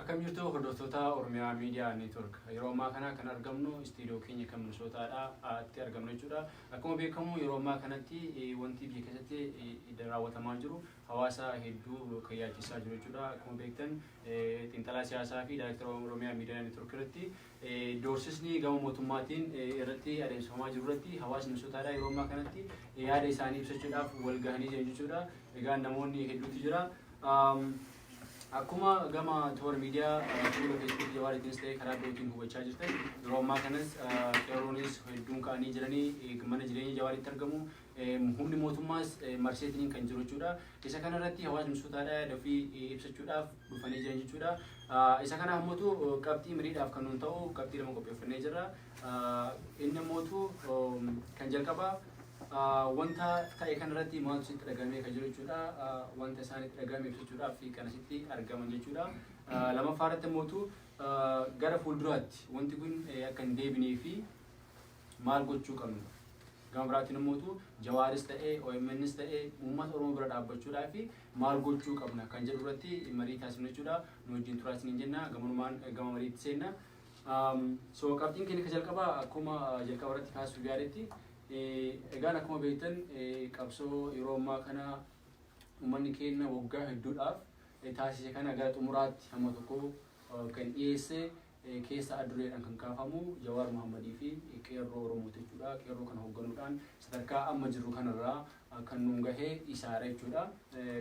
Akkam jirtu, hordoftoota Oromiyaa Miidiyaa Neetwork? Yeroo ammaa kana kan argamnu istiidiyoo keenya kan Minisootaadha itti argamnu jechuudha. Akkuma beekamu, yeroo ammaa kanatti wanti biyya keessatti raawwatamaa jiru hawaasa hedduu kan yaachisaa jiru jechuudha. Akkuma beektan, xiinxalaa siyaasaa fi daayirektara Oromiyaa Miidiyaa Neetwork irratti doorsisni gama mootummaatiin irratti adeemsifamaa jiru irratti hawaasni Minisootaadha yeroo ammaa kanatti yaada isaanii ibsachuudhaaf wal gahanii jiran jechuudha. Egaa namoonni hedduutu jira. Akkuma gama toora miidiyaa fuula Feesbuuk Jawaariitiinis ta'e karaa birootiin hubachaa jirtan, yeroo ammaa kanas qeerroonis hedduun ka'anii jiranii mana jireenya Jawaariitti argamu. Humni mootummaas marseetiin kan jiru jechuudha. Isa kanarratti hawaasni Minisootaadha yaada ofii ibsachuudhaaf dhufanii jiran jechuudha. Isa kanaaf mootu qabxii mariidhaaf kan nuun ta'u qabxii lama qopheeffannee jirra. Inni mootu kan jalqabaa wanta ta'e kanarratti maaltu sitti dhagahame kan jiru jechuudha. Wanta isaanitti dhagahame ibsachuudhaaf kan asitti argaman jechuudha. Lammaffaa irratti mootu gara fuulduraatti wanti kun akka hin deebinee fi maal gochuu qabnu? Gama biraatiin immoo Jawaaris ta'ee, OMNs ta'ee, uummata Oromoo bira dhaabbachuudhaaf maal gochuu qabna kan jedhu irratti marii taasifnu jechuudha. Nu wajjin turaa isiniin jenna. Gamumaan gama mariitti seenna. So qabxiin keenya kan jalqabaa, akkuma jalqaba irratti kaasuuf yaaletti, egaan akkuma beektan, qabsoo yeroo ammaa kana uummanni keenya waggaa hedduudhaaf taasise kana gara xumuraatti hamma tokko kan dhiyeesse keessa addureedhaan kan kaafamu Jawaar Muhammadii fi qeerroo Oromooti jechuudha. Qeerroo kana hoogganuudhaan sadarkaa amma jirru kanarraa kan nuun gahee isaadha jechuudha.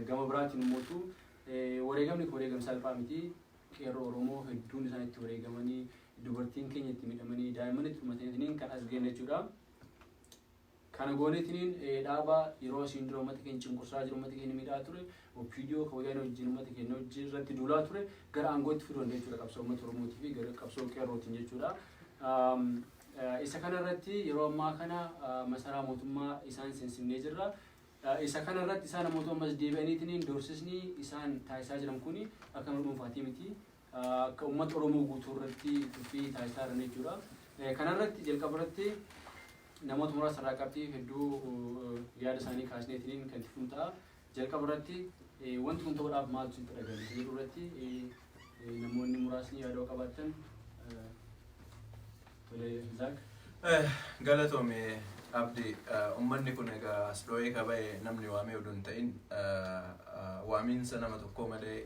Gama biraatiin immoo wareegamni kun wareegama salphaa miti. Qeerroo Oromoo hedduun isaan itti wareegamanii, dubartiin keenya itti miidhamanii, daa'imman itti dhumatanii kan as geenye jechuudha. Kana gooneetiniin dhaaba yeroo asiin dura uummata keenya cunqursaa jiru, uummata keenya miidhaa ture, OPDO kan wayyaanee wajjin uummata keenya wajjin irratti duulaa ture gara aangootti fiduu danda'e jechuudha, qabsoo uummata Oromootii fi gara qabsoo qeerrootiin jechuudha. Isa kana irratti yeroo ammaa kana masaraa mootummaa isaan seensifnee jirra. Isa kana irratti isaan namoota ammas deebi'aniitiin doorsisni isaan taasisaa jiran kuni akka nama dhuunfaatii miti. Akka uummata Oromoo guutuu irratti tuffii taasisaa jiran jechuudha. Kana irratti jalqaba irratti namoota muraasa irraa qabxii hedduu yaada isaanii kaasneetiin kan itti fuun ta'a. Jalqaba irratti wanti kun ta'uudhaaf maaltu sitti dhagahame jedhu irratti namoonni muraasni yaada qabaatan, tole, Zaak. Galatoome, Abdi. Uummanni kun egaa as dhoo'ee kaba'e namni waamee oduu hin ta'in, waamiinsa nama tokkoo malee,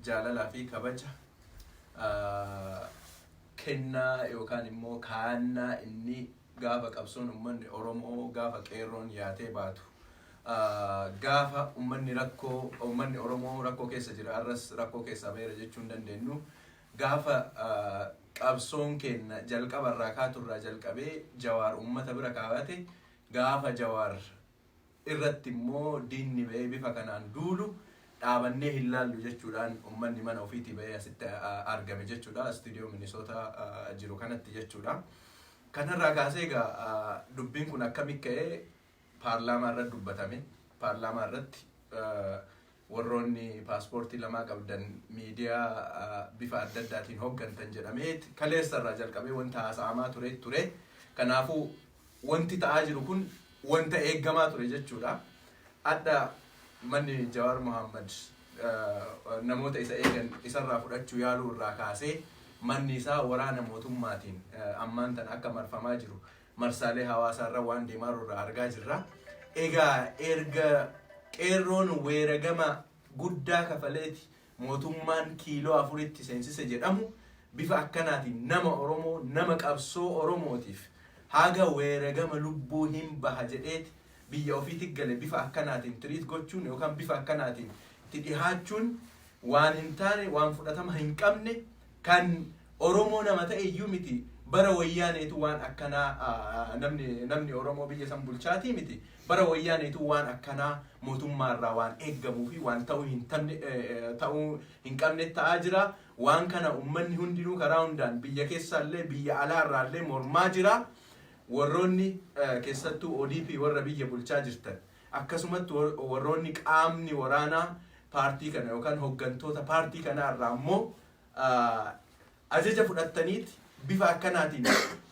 jaalalaa fi kabaja kennaa yookaan immoo kaannaa inni gaafa qabsoon uummanni Oromoo, gaafa qeerroon yaatee baatu, gaafa uummanni rakkoo, uummanni Oromoo rakkoo keessa jira, arras rakkoo keessaa baheera jechuu hin dandeenyu, gaafa qabsoon keenya jalqaba irraa kaaturraa jalqabee Jawaar uummata bira kaawwate, gaafa Jawaar irratti immoo diinni bahee bifa kanaan duulu dhaabannee hin laallu jechuudhaan uummanni mana ofiitii bahee asitti argame jechuudha, istiidiyoo Minisoota jiru kanatti jechuudha. Kanarraa kaasee egaa dubbiin kun akkamitti ka'ee paarlaamaa irratti dubbatame? Paarlaamaa irratti warroonni paaspoortii lamaa qabdan, miidiyaa bifa adda addaatiin hooggantan jedhamee kaleessa irraa jalqabee wanta haasa'amaa ture. Kanaafuu wanti ta'aa jiru kun wanta eeggamaa ture jechuudha. Adda manni Jawaar Mohammad namoota isa eegan isarraa fudhachuu yaaluu irraa kaasee manni isaa waraana mootummaatiin ammaan tan akka marfamaa jiru marsaalee hawaasaa irra waan deemaa jiru irraa argaa jirra. Egaa erga qeerroon weeragama guddaa kafaleeti mootummaan kiiloo afuritti seensise jedhamu, bifa akkanaatiin nama Oromoo, nama qabsoo Oromootiif haga weeragama lubbuu hin baha jedheeti biyya ofiitti gale, bifa akkanaatiin treat gochuun yookaan bifa akkanaatiin itti dhihaachuun waan hin taane, waan fudhatama hin qabne, kan Oromoo nama ta'e iyyuu miti. Bara Wayyaaneetu waan akkanaa, namni Oromoo biyya san bulchaatii miti, bara Wayyaaneetu waan akkanaa mootummaarraa waan eeggamuu fi waan ta'uu hin taane, ta'uu hin qabne ta'aa jira. Waan kana uummanni hundinuu karaa hundaan biyya keessaallee biyya alaarraallee mormaa jira. Warroonni keessattuu ODP warra biyya bulchaa jirtan, akkasumatti warroonni qaamni waraanaa paartii kana yookaan hooggantoota paartii kanaa irraa immoo ajaja fudhattaniiti bifa akkanaatiin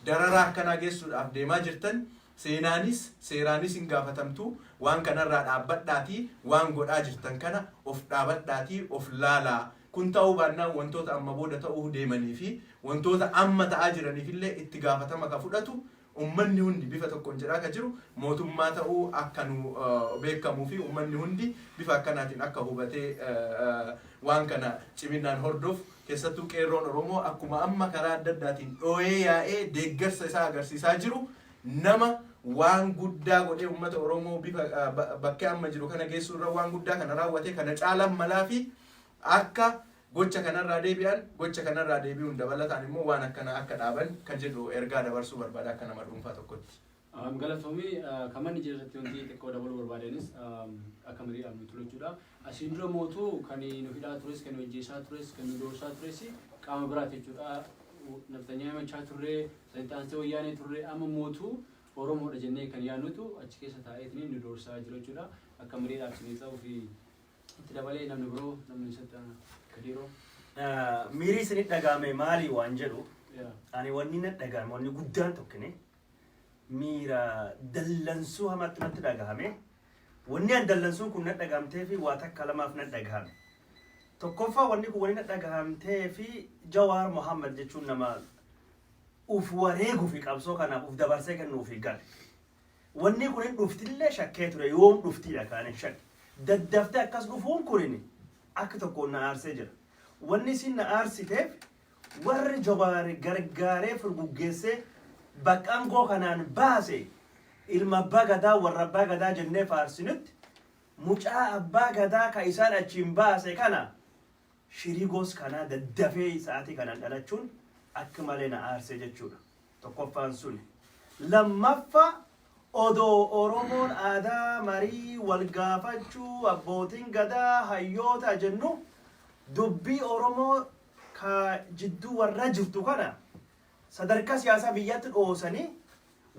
dararaa akkanaa geessuudhaaf deemaa jirtan, seenaanis seeraanis hin gaafatamtu. Waan kanarraa dhaabbadhaatii, waan godhaa jirtan kana of dhaabadhaatii of laalaa. Kun ta'uu baannaan wantoota amma booda ta'uu deemanii fi wantoota amma ta'aa jiraniif illee itti gaafatama ka fudhatu ummanni hundi bifa tokkoon jedhaa ka jiru mootummaa ta'uu akka nu beekamuu fi ummanni hundi bifa akkanaatiin akka hubatee waan kana ciminaan hordofu, keessattuu qeerroon Oromoo akkuma amma karaa adda addaatiin dhooyee yaa'ee deeggarsa isaa agarsiisaa jiru, nama waan guddaa godhee uummata Oromoo bifa bakkee amma jiru kana geessuu irra waan guddaa kana raawwate kana caalaan malaa fi akka gocha kanarraa deebi'an, gocha kanarraa deebi'uun dabalataan immoo waan akkana akka dhaaban kan jedhu ergaa dabarsuu barbaada akka nama dhuunfaa tokkotti. Galatoomii. Kamanni jirratti wanti xiqqoo dabaluu barbaadanis akka mariidhaaf nu tolu. Asiin dura mootuu kan nu hidhaa tures, kan nu ajjeesaa tures, kan nu doorsaa tures qaama biraati jechuudha. Naftanyaa himachaa turre, sanitti wayyaanee turre, amma mootuu Oromoodha jennee kan yaadnutu achi keessa taa'eetiin nu doorsaa jiru jechuudha. Akka mariidhaaf isinii ta'uu fi itti dabalee namni biroo, namni isatti Kadiiroo. Miirri isinit dhagahame maali waan jedhu, ani wanni na dhagahame, wanni guddaan tokkine, miira dallansuu hamaatti natti dhagahame. Wanni an dallansuun kun na dhagahamtee fi waa takka lamaaf na dhagahame. Tokkoffaa, wanni kun wanni na dhagahamtee fi Jawaar Mohammad jechuun nama uf wareeguu fi qabsoo kanaaf uf dabarsee kennuu fi gale. Wanni kun hin dhuftillee shakkee ture, yoom dhuftiidha kaan hin shakke. Daddaftee akkas dhufuun kunin akka tokkoon na aarsee jira. Wanni isin na aarsiteef, warri Jawaar gargaaree furguggeessee bakka aangoo kanaan baase, ilma abbaa gadaa, warra abbaa gadaa jennee faarsinutti, mucaa abbaa gadaa ka isaan achiin baase kana shirigoos kanaa daddafee sa'aatii kanaan dhalachuun akka malee na aarsee jechuudha. Tokkoffaan suni. Lammaffaa, odoo Oromoon aadaa marii wal gaafachuu, abbootiin gadaa, hayyoota jennu, dubbii Oromoo ka jidduu warra jirtu kana sadarkaa siyaasaa biyyaatti dhoosanii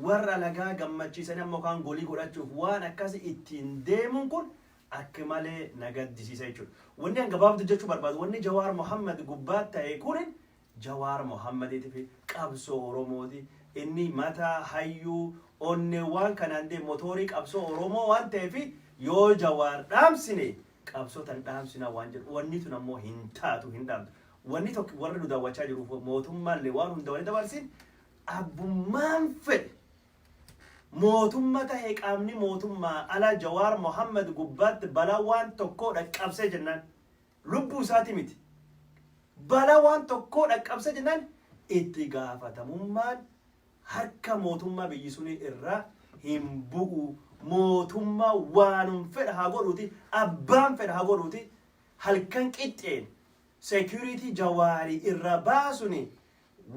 warra alagaa gammachiisanii ammoo kaan golii godhachuuf waan akkasii ittiin deemuun kun akka malee na gaddisiisa jechuudha. Wanni an gabaabdu jechuu barbaadu, wanni Jawaar Mohammad gubbaatti ta'e kun Jawaar Mohammadiitii fi qabsoo Oromooti. Inni mataa hayyuu onnee waan kanaan deemu, motoorii qabsoo Oromoo waan ta'eef, yoo Jawaar dhaamsine qabsoo tan dhaamsinaa waan jedhu, wanni tun ammoo hin taatu, hin dhaamtu. Wanni tokko warri nu daawwachaa jiruuf mootummaallee waan hunda waliin dabarsin, abbummaan fedhe mootummaa ta'e, qaamni mootummaa ala Jawaar Mohammad gubbaatti balaa waan tokkoo dhaqqabsee jennaan, lubbuu isaati miti, balaa waan tokkoo dhaqqabsee jennaan, itti gaafatamummaan harka mootummaa biyyi sunii irraa hin bu'u. Mootummaa waanum fedha haa godhuuti, abbaan fedha haa godhuuti, halkan qixxeen security Jawaarii irraa baasuni,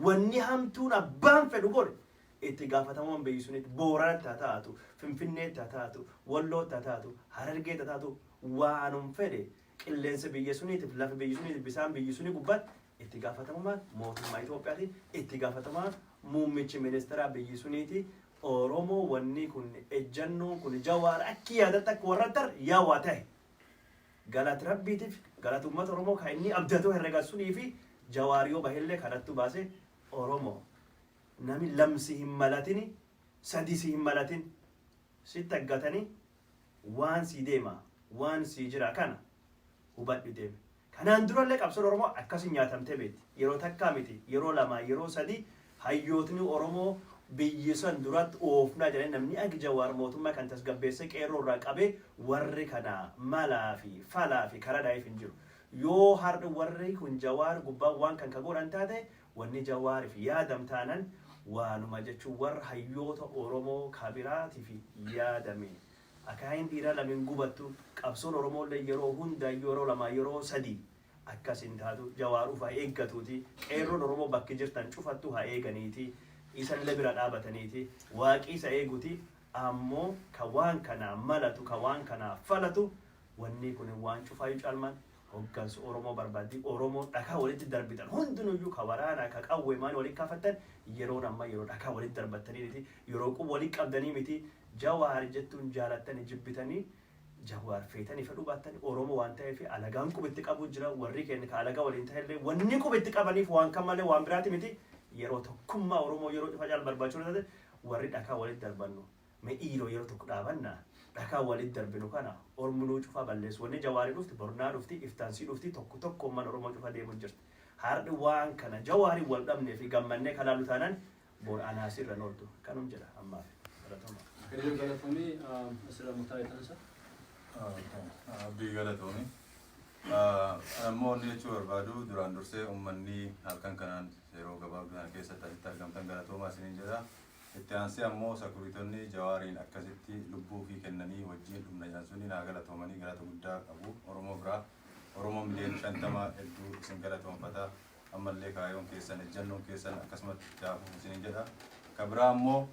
wanni hamtuun abbaan fedhu godhe, itti gaafatamummaan biyyi sunitti, Booranatti haa taatu, Finfinneetti haa taatu, Wallootti haa taatu, Harargeetti haa taatu, waanum fedhe qilleensa biyya suniitiif, lafa biyya suniitiif, bisaan biyyi sunii gubbaatti itti gaafatamummaan mootummaa Itoophiyaati, itti gaafatamaan muummichi ministeeraa biyyi suniiti. Oromoo wanni kun ejjannoon kun Jawaar akki yaadatti akka warra tar yaawaa ta'e, galata Rabbiitiif, galata uummata Oromoo kan inni abdatoo herrega sunii fi Jawaar yoo bahellee kanattu baase. Oromoo nami lamsi hin malatini, sadi si hin malatin, sitti aggatanii waan sii deema, waan sii jira kana hubadhu deeme. Kanaan durallee qabsoon Oromoo akkasin nyaatamtee beekti. Yeroo takkaa miti, yeroo lama, yeroo sadi hayyootni Oromoo biyyi san duratti oofnaa jedhanii, namni akka Jawaar mootummaa kan tasgabbeessee qeerroo irraa qabee warri kana malaa fi falaa fi karaa dhaa'eef hin jiru. Yoo har'a warri kun Jawaar gubbaa waan kan ka godhan taate, wanni Jawaariif yaadam taanan waanuma jechuun warra hayyoota Oromoo kabiraatiif yaadame. Akaayin dhiiraa lameen gubattu, qabsoon Oromooillee yeroo hunda, yeroo lama, yeroo sadi akkas hin taatu. Jawaar uf haa eeggatuuti. Qeerroon Oromoo bakki jirtan cufattu haa eeganiiti. Isallee bira dhaabataniiti. Waaqii isa eeguti. Ammoo ka waan kanaa malatu, ka waan kanaa falatu, wanni kun waan cufaayyuu caalmaan hoggansa Oromoo barbaaddi. Oromoon dhakaa walitti darbitan hundinuyyuu, ka waraanaa, ka qawwee maali walitti kaafattan, yeroon amma yeroo dhakaa walitti darbattanii miti. Yeroo quba walitti qabdanii miti. Jawaar jettuun jaalattanii jibbitanii, Jawaar feetanii fedhuu baattanii, Oromoo waan ta'eef alagaan qubitti qabu jira. Warri keenya ka alagaa waliin ta'ellee wanni qubitti qabaniif waan kan malee waan biraati miti. Yeroo tokkummaa Oromoo yeroo cufa caala barbaachisuu taate, warri dhakaa walitti darbannu mee dhiiroo yeroo tokko dhaabanna. Dhakaa walitti darbinu kana orminuu cufaa balleessu. Wanni Jawaarii dhufti, Bornaa dhufti, Iftaansii dhufti, tokko tokko mana Oromoo cufa deemu jirti. Har'i waan kana Jawaarii wal dhabnee fi gammannee kalaalu taanaan bor anaasirra ooltu. Kanum jedha ammaaf. Galatoomaa. Hiriira galatoomii asirra murtaa'e taansa. Abdii, galatoomii. Ammoo inni jechuu barbaadu, duraan dursee uummanni halkan kanaan yeroo gabaabduu kana keessatti asitti argamtan galatoomaa isiniin jedha. Itti aansee ammoo sakuriitonni Jawaariin akkasitti lubbuu fi kennanii wajjin dhumna jedhan suni naa galatoomanii, galata guddaa qabu Oromoo biraa. Oromoo miliyoona 50 hedduu isin galatoomfata. Ammallee kaayoon keessan, ejjannoon keessan akkasumatti jaafuuf isiniin jedha. Ka biraa ammoo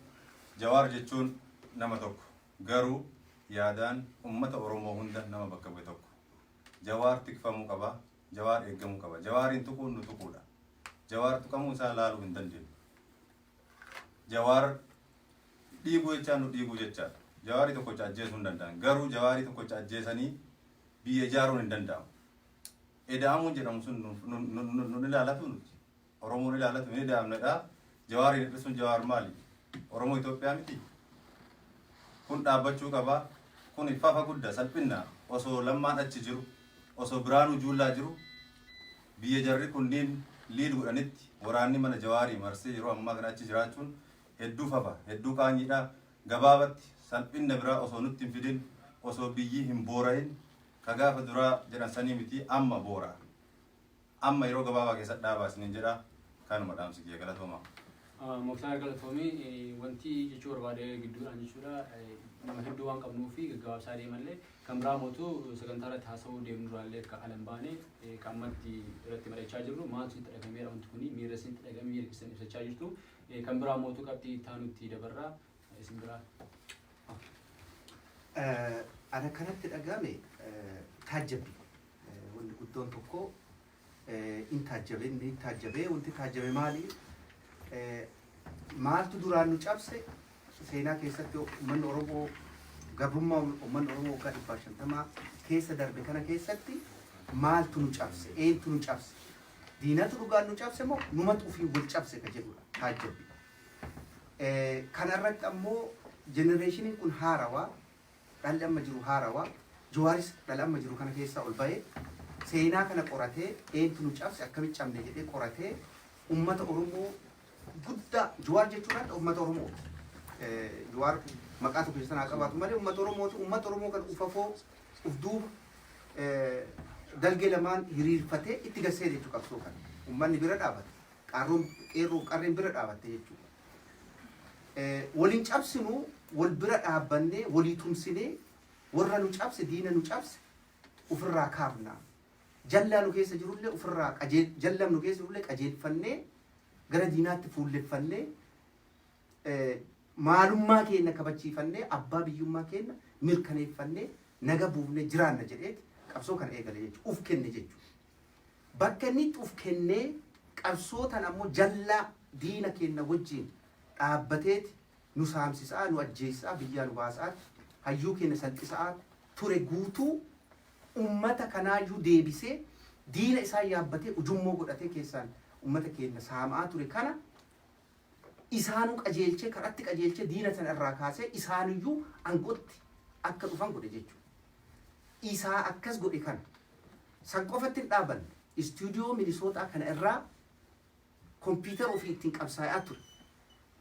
Jawaar jechuun nama tokko, garuu yaadaan ummata Oromoo hunda nama bakka bu'e tokko. Jawaar tikfamuu qaba. Jawaar eeggamuu qaba. Jawaariin tuquun nu tuquudha. Jawaar tuqamuu isaa laaluu hin dandeenyu. Jawaar dhiiguu jechaan nu dhiiguu jechaadha. Jawaarii tokkocha ajjeesuu hin danda'an. Garuu Jawaarii tokkocha ajjeesanii biyya ijaaruun hin danda'amu. Eda'amuun jedhamu sun nu ilaalatu nuti. Oromoon ilaalatu hin eda'amnedha. Jawaariin hir'isuun Jawaar maali? Oromoo Itoophiyaa miti. Kun dhaabbachuu qaba. Kun fafa guddaa, salphinna. Osoo Lammaan achi jiru, osoo Biraanuu Juullaa jiru, biyya jarri kunniin lead godhanitti waraanni mana Jawaarii marsee yeroo ammaa kana achi jiraachuun hedduu fafa, hedduu qaanyiidha. Gabaabatti salphinna biraa osoo nutti hin fidin, osoo biyyi hin boora'in, ka gaafa duraa jedhan sanii miti, amma boora. Amma yeroo gabaabaa keessatti dhaabaa isiniin jedha. Kanuma dhaamsi kiyya, galatooma. Moktaar, galatoomii. Wanti jechuu barbaade gidduudhaan jechuudha, nama hedduu waan qabnuu fi gaggabaabsaa deemallee, kan biraa mootu sagantaa irratti haasa'uu deemnu duraallee akka alan baane kan ammatti irratti mari'achaa jirru maaltu itti dhagameera, wanti kuni miira isin itti dhagame, miira keessan ibsachaa jirtu. Kan biraa mootu qabxii itti aanutti dabarraa isin biraa. Ana kanatti dhagame taajjabbi. Wanti guddoon tokko in taajjabe, inni taajjabe, wanti taajjabe maali? Maaltu duraan nu cabse? Seenaa keessatti uummanni Oromoo gabrummaa uummanni Oromoo waggaa 150 keessa darbe kana keessatti maaltu nu cabse? Eentu nu cabse? Diinatu dhugaan nu cabse moo numatu ofii wal cabse ka jedhudha taajjabbi. Kanarratti ammoo generationiin kun haarawaa, dhalli amma jiru haarawaa, Jawaaris dhala amma jiru kana keessaa ol bahee seenaa kana qoratee, eentu nu cabse, akkamitti cabne jedhee qoratee, ummata Oromoo guddaa Jawaar jechuudhaan ummata Oromoo, Jawaar maqaa tokko keessan haa qabaatu malee ummata Oromooti. Ummata Oromoo kan ufafoo uf duuba dalgee lamaan hiriirfatee itti gassee jechuu, qabsoo kana ummanni bira dhaabate, qaarroon, qeerroo, qarreen bira dhaabatte jechuudha. Waliin cabsinu, wal bira dhaabbannee, walii tumsinee, warra nu cabse, diina nu cabse ofirraa kaafna. Jallaa nu keessa jirullee ofirraa qajeel, jallam nu keessa jirullee qajeelfannee, gara diinaatti fuulleffannee, maalummaa keenya kabachiifannee, abbaa biyyummaa keenya mirkaneeffannee, naga buufnee jiraanna jedheeti qabsoo kana eegale jechuudha. Uf kenne jechuudha. Bakka inni itti uf kennee qabsoo tan ammoo jallaa diina keenya wajjin dhaabbateeti nu saamsisaa, nu ajjeessaa, biyyaa nu baasaa, hayyuu keenya salphisaa ture guutuu ummata kanaayyuu deebisee diina isaa yaabbatee ujummoo godhatee keessaan ummata keenya saamaa ture kana isaanuu qajeelchee, karatti qajeelchee, diina sana irraa kaasee isaanuyyuu aangootti akka dhufan godhe jechuudha. Isaa akkas godhe kana san qofatti hin dhaabanne. Istuudiyoo Minisootaa kana irraa kompiitara ofii ittiin qabsaa'aa ture.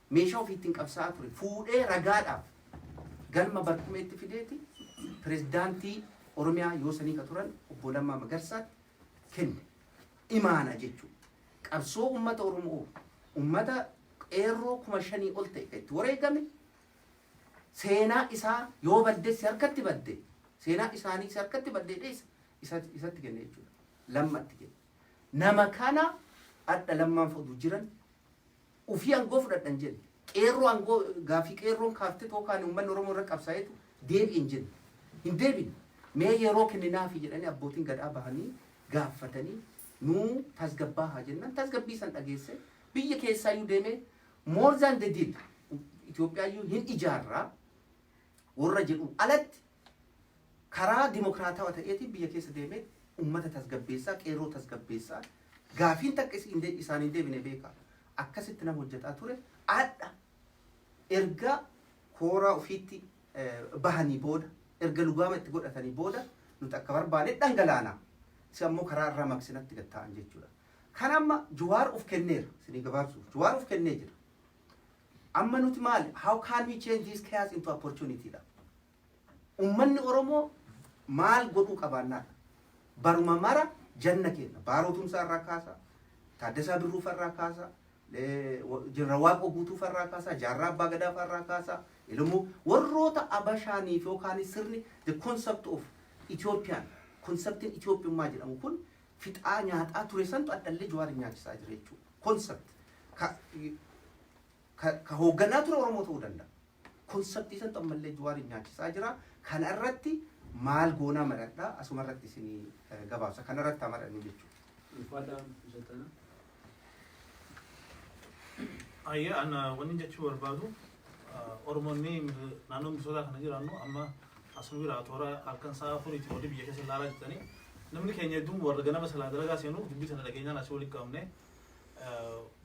Meeshaa ofii ittiin qabsaa'aa ture. Fuudhee ragaadhaaf galma barkumeetti fideeti pirezidaantii Oromiyaa yoo sanii ka turan obbo Lammaa Magarsaatti kenne. Imaana jechuudha. Qabsoo uummata Oromoo, uummata qeerroo 5,000 ol ta'e kan itti wareegame, seenaa isaa yoo badde si harkatti badde, seenaa isaanii si harkatti badde dheessa isatti kenne jechuudha. Lammatti kenne. Nama kana adda Lammaan fudhu jiran ufii aangoo fudhadhan jenne. Qeerroo aangoo gaafii qeerroon kaaftee tookaan uummanni Oromoo irra qabsaa'eetu deebi'e hin jenne. Hin deebine. Mee yeroo kenninaafi jedhanii abbootiin gadaa bahanii gaaffatanii nuu tasgabbaa haa jennaan tasgabbii san dhageesse, biyya keessaayyuu deemee more than the deal Itoophiyaayyuu hin ijaarraa warra jedhu alatti karaa dimokiraatawaa ta'eetiin biyya keessa deemee ummata tasgabbeessaa, qeerroo tasgabbeessaa, gaafiin takka isaan hin deebine beeka. Akkasitti nama hojjetaa ture. Adha erga kooraa ofiitti bahanii booda, erga lugaama itti godhatanii booda, nuti akka barbaanne dhangalaana. Si ammoo karaa irraa maqsinatti gad ta'an jechuudha. Kan amma Jawaar uf kenneera, isinii gabaabsuuf Jawaar uf kennee jira. Amma nuti maali? How can we change this chaos into opportunity dha. Ummanni Oromoo maal godhuu qabaannaadha. Baruma mara janna kenna. Baaroo Tumsaa irraa kaasa, Taaddasaa Birruu irraa kaasa, Jeneraal Waaqoo Guutuu irraa kaasa, Jaarraa Abbaa Gadaa irraa kaasa, Ilmoo warroota Abashaaniif yookaan sirni the concept of Ethiopian, conceptiin Itoophiyummaa jedhamu kun fixaa nyaataa ture santu addallee Jawaar nyaachisaa jira jechuudha. Concept ka hoogganaa ture Oromoo ta'uu danda'a. Conceptii santu ammallee Jawaar nyaachisaa jira. Kana irratti maal goonaa maradhaa, asuma irratti isinii gabaabsa. Kana irratti haa marannu jechuudha. Ulfaadhaa Musattana. Ayya, ana wanni jechuu barbaadu, Oromoonni naannoo Minisootaa kana jiraannu amma asuma bira toora halkan sa'a 4ti warri biyya keessa ilaalaa jirtanii, namni keenya hedduun warra ganama silaa dalagaa seenu dubbii sana dhageenyaan asii walitti qabamne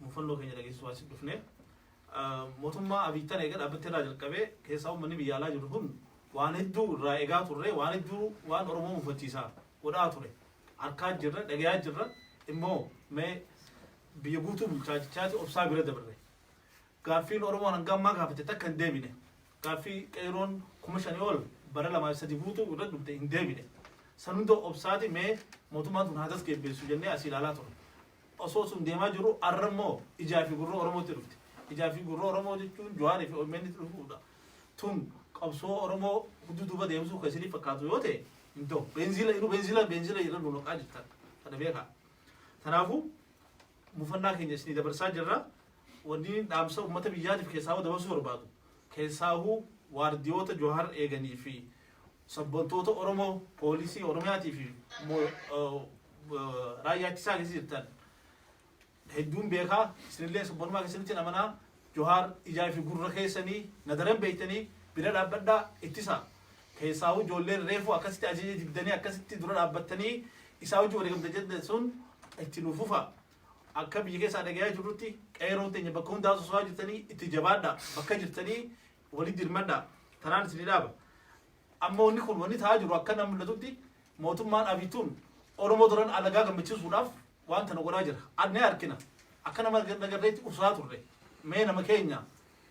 mufannoo keenya dhageessisuu asii dhufne. Mootummaa Abiy tan eega dhaabbattee irraa jalqabee keessaa uummanni biyya alaa jiru kun waan hedduu irraa eegaa turre, waan hedduu waan Oromoo mufachiisaa godhaa ture. Harkaa jirra, dhagayaa jirra, immoo mee biyya guutuu bulchaa jechaati obsaa bira dabarre. Gaaffiin Oromoon hanga ammaa gaafate takka hin deebine. Gaaffii qeeroon 5,000 ol bara 2 fi 3 guutuu irra dhufte hin deebine. San hunda obsaati mee mootummaan tun haa tasgabbeessu jennee asii ilaalaa turre. Osoo sun deemaa jiru arra immoo ijaa fi gurra Oromootti dhufte. Ijaa fi gurra Oromoo jechuun Jawaarii fi OMN itti dhufuudha. Tun qabsoo Oromoo duuba deemsuu kan isinii fakkaatu yoo ta'e hin ta'u. Beenziila inuu beenziila beenziila irra nu naqaa jirtan. Kana beekaa. Kanaafuu mufannaa keenya isinii dabarsaa jirra. Wanni dhaamsa uummata biyyaatiif keessaa dabarsuu barbaadu, keessaahuu waardiyoota Jawaar eeganii fi sabboontoota Oromoo poolisii Oromiyaatii fi raayyaa ittisaa keessa jirtan hedduun beekaa, isinillee sabboonummaa keessanitti amanaa, Jawaar ijaa fi gurra keessanii nadaran beektanii bira dhaabbadhaa ittisaa. Keessaahuu ijoolleen reefuu akkasitti ajaja dibdanii akkasitti dura dhaabbattanii isaa hojii wareegamte jette sun itti nu fufa. Akka biyya keessaa dhagayaa jirrutti qeeroon teenya bakka hundaa soso'aa jirtanii itti jabaadhaa, bakka jirtanii walitti dirmadhaa, tanaan isin dhaaba. Amma wanni kun wanni ta'aa jiru akka nama mul'atutti mootummaan Abituun Oromoo duran alagaa gammachiisuudhaaf waan tana godhaa jira. Adnee harkina akka nama nagarreetti ubsaa turre, mee nama keenya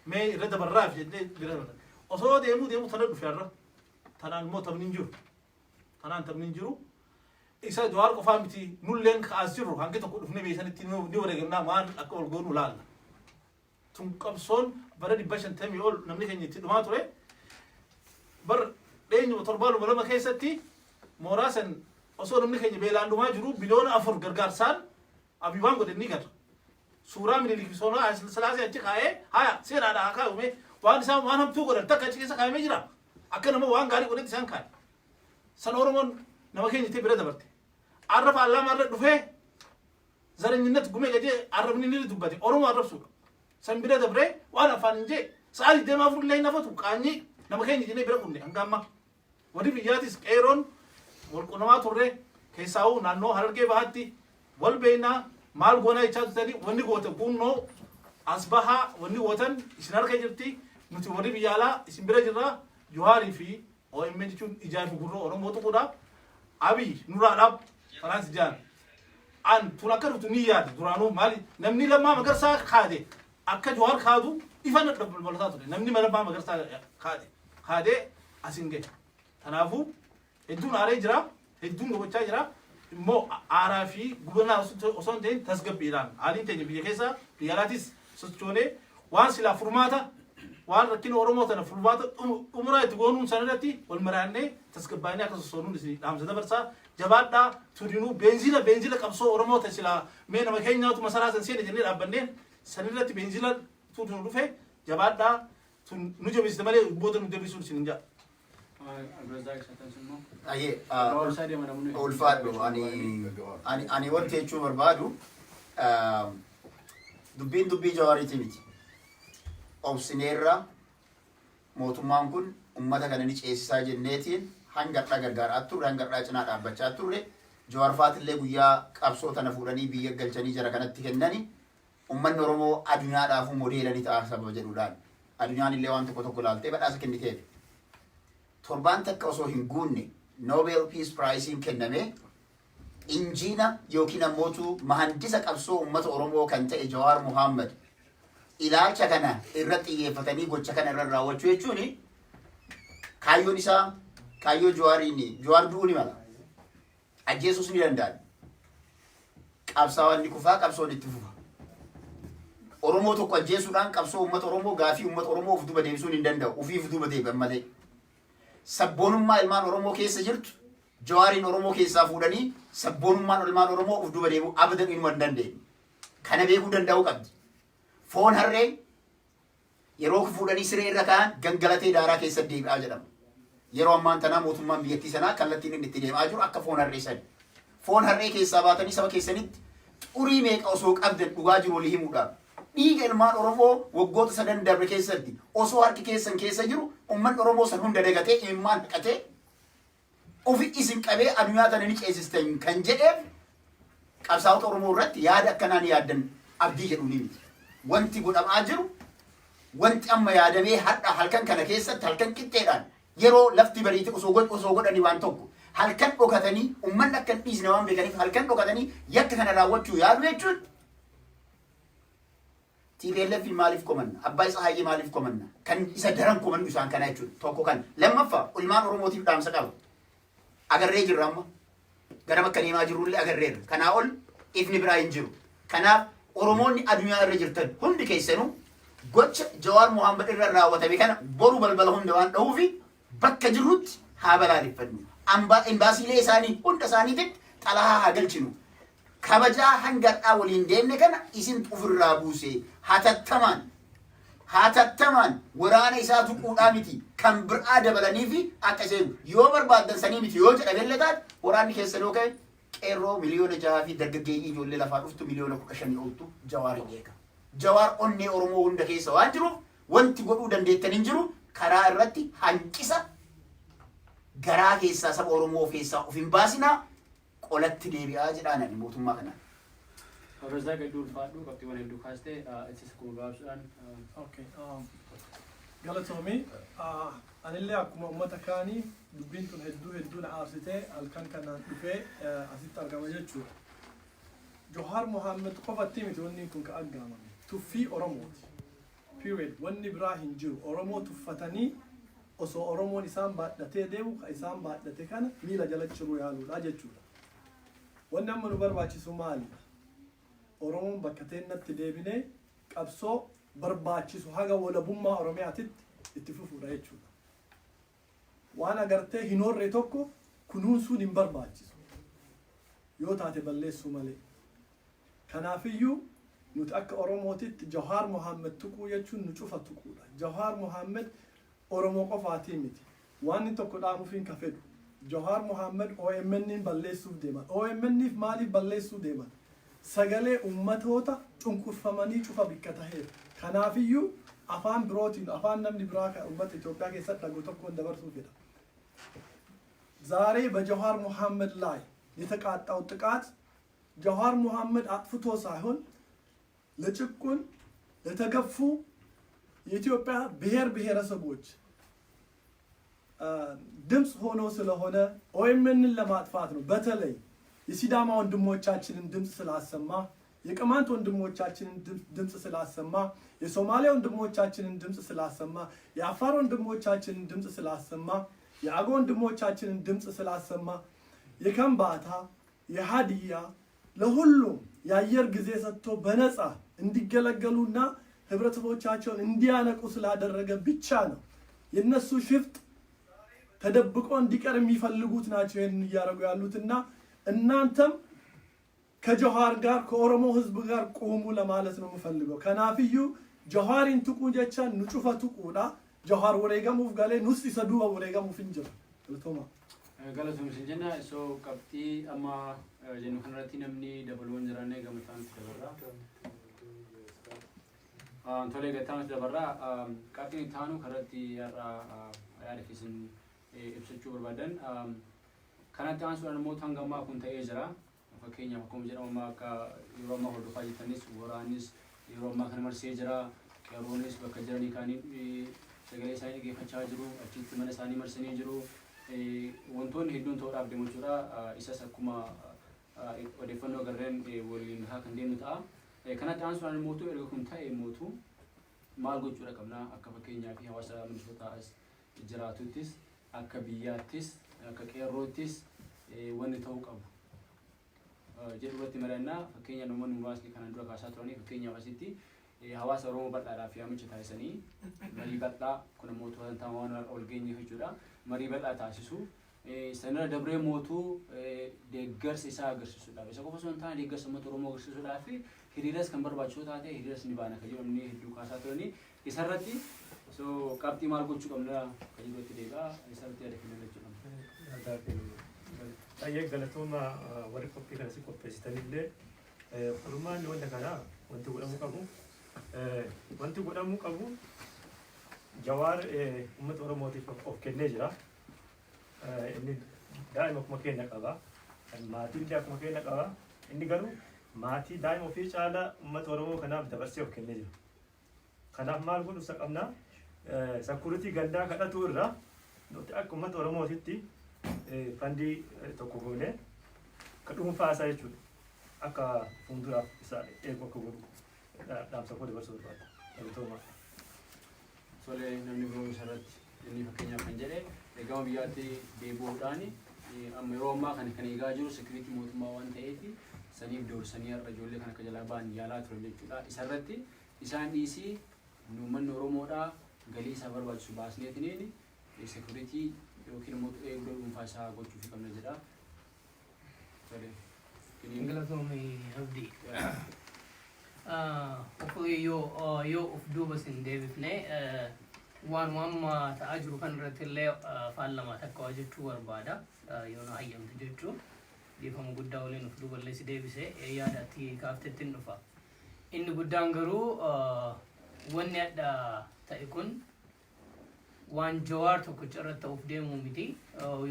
mee irra dabarraaf jennee bira dabarra. Osoo deemuu deemuu tana dhufe har'a. Tanaan immoo taphni hin jiru. Tanaan taphni hin jiru. Isa Jawaar qofaa miti, nulleen ka'as jirru hangi tokko dhufnee beeksanitti ni wareegamnaa, waan akka ol goonu laalla. Tun qabsoon bara 550 ol namni keenya itti dhumaa ture. Bar dheenyuma torbaanuma 2 keessatti mooraa san osoo namni keenya beelaan dhumaa jiru 4 biliyoona gargaarsaan Abiy waan godhe ni gala. Suuraa Minilik soonaa Silaasee achi kaa'ee haya seeraadha haa kaa'ume, waan isaan waan hamtuu godhan takka achi keessa kaa'amee jira. Akka nama waan gaarii godhetti isaan kaa'e. San Oromoon nama keenya itti bira dabarte. Arra paarlaamaa irra dhufee zaranyinnet gumee gajee arrabni ni dubbate, Oromoo arrabsuudha. San bira dabree waan afaan hin jee sa'a 24 illee hin hafatu, qaanyii nama keenya jennee bira kunne hanga ammaa. Warri biyyaatis qeeroon wal quunnamaa turre, keessaa'uu naannoo Harargee Bahaatti wal beeynaa, maal goonaa jechaa turtanii, wanni gootan kunnoo as bahaa, wanni gootan isin harka jirti, nuti warri biyya alaa isin bira jirra. Jawaarii fi OMN jechuun ijaa fi gurra Oromoo tuquudha. Abiy nurraa dhaab Faraansi jaan. An tun akka dhuftu ni yaada duraanuu. Maali, namni Lammaa Magarsaa kaade akka Jawaar kaadu ifa na balbalataa ture. Namni Lammaa Magarsaa kaade kaadee asin gahe. Kanaafuu hedduun aaree jira, hedduun gubachaa jira. Immoo aaraa fi gubanaa osoo hin ta'in tasgabbiidhaan haaliin teenya biyya keessa biyya alaatis sochoonee waan silaa furmaata waan rakkina Oromoo tana furmaata xumuraa itti goonuun sana irratti wal maraannee tasgabbaa'inee akka sossoonuun isin dhaamsa dabarsaa. Jabaadhaa, turinuu beenziila beenziila qabsoo Oromoo ta silaa mee nama keenyaatu masaraa san seene jennee dhaabbannee san irratti beenziila tuutu nu dhufe. Jabaadhaa, tun nu jabeessite malee booda nu deebisuun isin hin jaa. Abdulrazzaaq Satan immoo. Ayyee, Gabaabsaa deema namni. Ulfaadhu, ani wanti jechuu barbaadu, dubbiin dubbii Jawaariiti miti. Obsineerra, mootummaan kun ummata kana ni ceesisaa jenneetiin hanga har'aa gargaaraa turre, hanga har'aa cinaa dhaabbachaa turre. Jawaar faatillee guyyaa qabsoo tana fuudhanii biyya galchanii jara kanatti kennani ummanni Oromoo addunyaadhaafuu modeela ni ta'a sababa jedhuudhaan. Addunyaan illee waan tokko tokko ilaaltee badhaasa kenniteef. Torbaan takka osoo hin guunne Nobel Peace Prizein kenname. Injiina yookiin ammootu mahandisa qabsoo uummata Oromoo kan ta'e Jawaar Muhammad ilaalcha kana irratti xiyyeeffatanii gocha kana irra raawwachuu jechuun kaayyoon isaa kaayyoo Jawaariin. Jawaar du'uu ni mala. Ajjeesuus ni danda'an. Qabsaawaan ni kufaa, qabsoon itti fufa. Oromoo tokko ajjeesuudhaan qabsoo uummata Oromoo, gaafii uummata Oromoo of duuba deebisuun hin danda'u. Ufiif duuba deebi'an malee. Sabboonummaa ilmaan Oromoo keessa jirtu Jawaariin Oromoo keessaa fuudhanii sabboonummaan ilmaan Oromoo of duuba deebi'uu abadan inuma hin dandeenye. Kana beekuu danda'uu qabdi. Foon harree yeroo fuudhanii siree irra kaa'an gangalatee daaraa keessa deebi'aa jedhama. Yeroo ammaan tanaa mootummaan biyyattii sanaa kallattiin inni itti deemaa jiru akka foon harree sani. Foon harree keessaa baatanii saba keessanitti xurii meeqa osoo qabdan, dhugaa jiru walii himuudhaaf. Dhiiga ilmaan Oromoo waggoota sadan darbe keessatti osoo harki keessan keessa jiru, uummanni Oromoo san hunda dagatee, imimmaan haqatee ofi isin qabee addunyaa tana ni ceesistan kan jedheef, qabsaa'ota Oromoo irratti yaada akkanaan yaaddan abdii jedhu ni miti. Wanti godhamaa jiru, wanti amma yaadamee har'a halkan kana keessatti, halkan qixxeedhaan yeroo lafti bariite osoo godhanii waan tokko, halkan dhokatanii, uummanni akka hin dhiisne waan beekaniif halkan dhokatanii yakka kana raawwachuu yaadu jechuun, TPLF maaliif komanna? Abbaa isaa Hayyee maaliif komanna? Kan isa daran komannu isaan kana jechuudha. Tokko kan. Lammaffaa, ilmaan Oromootiif dhaamsa qaba. Agarree jirra amma. Gara bakka deemaa jirrullee agarreerra. Kanaa ol ifni biraa hin jiru. Kanaaf Oromoonni addunyaa irra jirtan hundi keessanuu gocha Jawaar Mohaammed irra raawwatame kana boru balbala hunda waan dhahuufi bakka jirrutti haa balaaleffannu. Imbaasiilee isaanii hunda isaaniititti xalahaa haa galchinu. Kabajaa hanga har'aa waliin deemne kana isin ofirraa buuse, hatattamaan hatattamaan waraana isaa tuquudhaa miti, kan biraa dabalanii fi akka seenu yoo barbaaddan sanii miti yoo jedhamellee taate, waraanni keessan yoo ka'e, qeerroo 6 miliyoona fi dargaggeeyyii ijoollee lafaa dhuftu 15 miliyoona oltu Jawaar hin eega. Jawaar onnee Oromoo hunda keessa waan jiruuf wanti godhuu dandeettan hin jiru. Karaa irratti hanqisa garaa keessaa saba Oromoo keessaa of hin baasinaa, qolatti deebi'aa jedhaan ani mootummaa kanaan. Razzaaq, hedduu ulfaadhu. Qabxiiwwan hedduu kaastee ittis akkuma gabaabsuudhaan. Okay. Galatoomi. Anillee akkuma uummata kaanii dubbiin tun hedduu hedduu na aarsitee halkan kanaan dhufee asitti argama jechuudha. Jawaar Mohaammed qofatti miti wanni kun ka aggaamame. Tuffii Oromooti. Period. Wanni biraa hin jiru. Oromoo tuffatanii osoo Oromoon isaan baadhatee deemu ka isaan baadhate kana miila jala ciruu yaaluudha jechuudha. Wanni amma nu barbaachisu maalidha? Oromoon bakka teennatti deebinee qabsoo barbaachisu haga walabummaa Oromiyaatitti itti fufuudha jechuudha. Waan agartee hin horre tokko kunuunsuun hin barbaachisu. Yoo taate balleessuu malee. Kanaafiyyuu nuti akka Oromootitti Jawaar Mohaammed tuquu jechuun nu cufa tuquudha. Jawaar Mohaammed Oromoo qofaatii miti. Waan inni tokko dhaamuufiin ka fedhu. Jawaar Mohaammed OMN balleessuuf deeman. OMNif maaliif balleessuu deeman? Sagalee uummatoota cunqurfamanii cufa bikka taheef. Kanaafiyyuu afaan birootiin, afaan namni biraa kan uummata Itoophiyaa keessatti dhagu tokkoon dabarsuu fedha. ዛሬ በጀዋር መሐመድ ላይ የተቃጣው ጥቃት ጀዋር መሐመድ አጥፍቶ ሳይሆን ለጭቁን ለተገፉ የኢትዮጵያ ብሔር ብሔረሰቦች ድምፅ ሆኖ ስለሆነ ኦኤምኤንን ለማጥፋት ነው። በተለይ የሲዳማ ወንድሞቻችንን ድምፅ ስላሰማ፣ የቅማንት ወንድሞቻችንን ድምፅ ስላሰማ፣ የሶማሌ ወንድሞቻችንን ድምፅ ስላሰማ፣ የአፋር ወንድሞቻችንን ድምፅ ስላሰማ፣ የአገው ወንድሞቻችንን ድምፅ ስላሰማ፣ የከምባታ፣ የሀዲያ ለሁሉም የአየር ጊዜ ሰጥቶ በነፃ እንዲገለገሉና ህብረተሰቦቻቸውን እንዲያነቁ ስላደረገ ብቻ ነው። የነሱ ሽፍጥ ተደብቆ እንዲቀር የሚፈልጉት ናቸው ይህንን እያደረጉ ያሉትና እናንተም ከጀዋር ጋር ከኦሮሞ ህዝብ ጋር ቁሙ ለማለት ነው የምፈልገው። Kanaafiyyuu Jawaarin tuquu jechaan nu cufa tuquudha. Jawaar wareegamuuf galee nus isa duuba wareegamuuf hin jira. Galatoomaa. Galatoom isin jenna. So qabxii amma jennu kanarratti namni dabaluu hin jiraanne gama itti dabarra. Tolee, gattaanatti dabarra. Qabxiin itti aanu kanarratti har'a yaada keessan ibsachuu barbaadan. Kanatti aansuudhaan immoo hanga ammaa kun ta'ee jira. Fakkeenyaaf, akkuma jedhamu amma akka yeroo ammaa hordofaa jirtanis waraannis yeroo ammaa kana marsee jira. Qeerroonis bakka jiranii kaanii Sagalee isaanii dhaggeeffachaa jiru. Achitti mana isaanii marsanii jiru. Wantoonni hedduun ta'uudhaaf deemu jechuudha. Isas akkuma odeeffannoo agarreen waliin haa kan deemnu ta'a. Kanatti aansuudhaan mootuu erga kun ta'e mootuu maal gochuudha qabna? Akka fakkeenyaa fi hawaasa Minisootaa as jiraatuttis, akka biyyaattis, akka qeerroottis wanni ta'uu qabu jedhu irratti mari'annaa. Fakkeenya namoonni muraasni kanaan dura kaasaa turanii, fakkeenyaaf asitti hawaasa Oromoo bal'aadhaaf yaamicha taasisanii marii bal'aa kun immoo to'ataa waan ol geenye jechuudha, marii bal'aa taasisu. Sanarra dabree mootuu deeggarsa isaa agarsiisuudhaaf, isa qofa osoo hin taane deeggarsa uummata Oromoo agarsiisuudhaaf hiriiras kan barbaachisu taate hiriiras ni baana kan jedhu namni hedduu kaasaa turanii. Isarratti so qabxii maal gochuu qabna kan jedhu itti deebi'a. Isarratti yaada kennan jechuudha. Baay'ee galatooma warri qophii kana si qopheessitanillee. Furmaanni wanta kanaa wanti godhamuu qabu Jawaar uummata Oromootiif of kennee jira. Inni daa'ima akkuma keenya qaba. Maatii illee akkuma keenya qaba. Inni garuu maatii daa'ima ofii caalaa uummata Oromoo kanaaf dabarsee of kennee jira. Kanaaf maal godhu isa qabna? Security gandaa kadhatu irra nuti akka uummata Oromootitti fund tokko goonee ka dhuunfaa isaa jechuudha. Akka fuulduraaf isa eegu akka godhu dhaamsa koo dabarsuu barbaada. Galatooma. Tole, namni biroo isarratti inni fakkeenyaaf kan jedhe gama biyyaatti deebi'uudhaan amma yeroo ammaa kana kan eegaa jiru security mootummaa waan ta'eef saniif doorsanii har'a ijoollee kan akka jalaa ba'an yaalaa turan jechuudha. Isarratti isaan dhiisii nu uummanni Oromoodhaa galii isaa barbaachisu baasneetiniin security yookiin immoo eegdoo dhuunfaa isaa gochuufii qabna jedha. Tole. Galatoomii, Abdii. Hopefully yoo of duuba sin deebifne waan amma ta'aa jiru kan irratti illee afaan lama takka waa jechuu barbaada, yoo na hayyamtu jechuu. Dhiifama guddaa waliin of duuba illee si deebise, yaada ati kaaftetti hin dhufa. Inni guddaan garuu wanni adda ta'e kun waan Jawaar tokkicha irratti ta'uuf deemuu miti,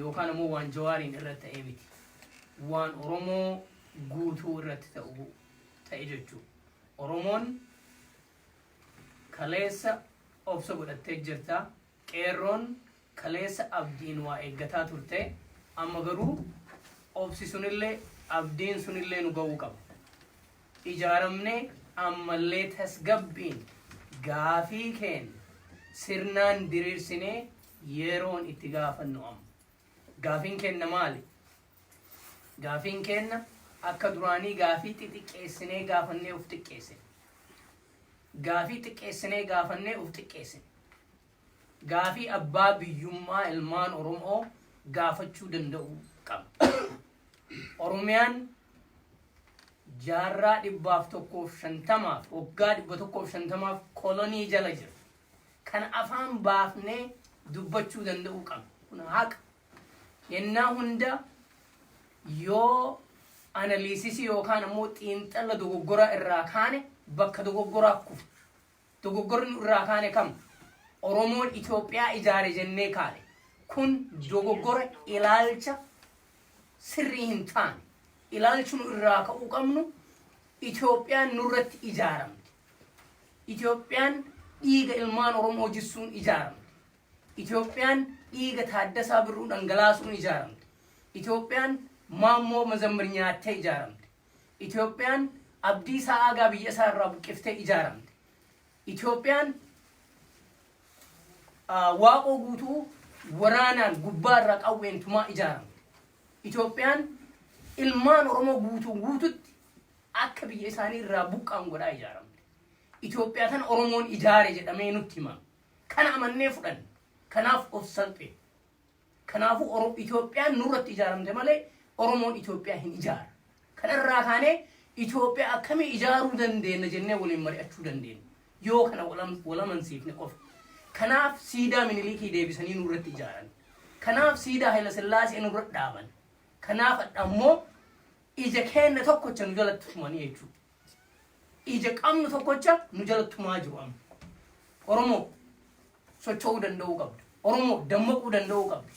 yookaan immoo waan Jawaariin irratti ta'ee miti. Waan Oromoo guutuu irratti ta'u ta'e jechuudha. Oromoon kaleessa obsa godhattee jirta. Qeerroon kaleessa abdiin waa eeggataa turte. Amma garuu obsi sunillee abdiin sunillee nu ga'uu qaba. Ijaaramnee ammallee tasgabbiin gaafii keenya sirnaan diriirsinee yeroon itti gaafannu amma. Gaafiin keenya maali? Gaafiin keenya akka duraanii gaafii xixiqqeessinee gaafannee of xiqqeessine. Gaafii xiqqeessinee gaafannee of xiqqeessine. Gaafii abbaa biyyummaa ilmaan Oromoo gaafachuu danda'uu qaba. Oromiyaan jaarraa 150f, waggaa 150f kolonii jala jira. Kana afaan baafnee dubbachuu danda'uu qabna. Kun haqa. Yennaa hunda yoo analysis yookaan ammoo xiinxala dogoggoraa irraa kaane bakka dogoggoraa kufu. Dogoggorri nu irraa kaane kam? Oromoon Itoophiyaa ijaare jennee kaane. Kun dogoggora ilaalcha sirrii hin taane. Ilaalchi nu irraa ka'uu qabnu Itoophiyaan nurratti ijaaramte. Itoophiyaan dhiiga ilmaan Oromoo jissuun ijaaramte. Itoophiyaan dhiiga Taaddasaa Birruu dhangalaasuun ijaaramte. Itoophiyaan Maammoo Mazammir nyaattee ijaaramte. Itoophiyaan Abdiisaa Aagaa biyya isaa irraa buqqiftee ijaaramte. Itoophiyaan Waaqoo Guutuu waraanaan gubbaa irraa qawween tumaa ijaaramte. Itoophiyaan ilmaan Oromoo guutuu guututti akka biyya isaanii irraa buqqaan godhaa ijaaramte. Itoophiyaa tana Oromoon ijaare jedhamee nutti himama. Kana amannee fudhanne. Kanaaf of salphee. Kanaafuu Itoophiyaan nurratti ijaaramte malee Oromoon Itoophiyaa hin ijaara. Kanarraa kaanee Itoophiyaa akkamii ijaaruu dandeenya jennee waliin mari'achuu dandeenya. Yoo kana wal amansiifne qofa. Kanaaf siidaa Minilikii deebisanii nurratti ijaaran. Kanaaf siidaa Haayila Sillaasee nurratti dhaaban. Kanaaf ammoo ija keenya tokkocha nu jalatti tumanii jechuudha. Ija qabnu tokkocha nu jalatti tumaa jiru amma. Oromoo socho'uu danda'uu qabda. Oromoo dammaquu danda'uu qabda.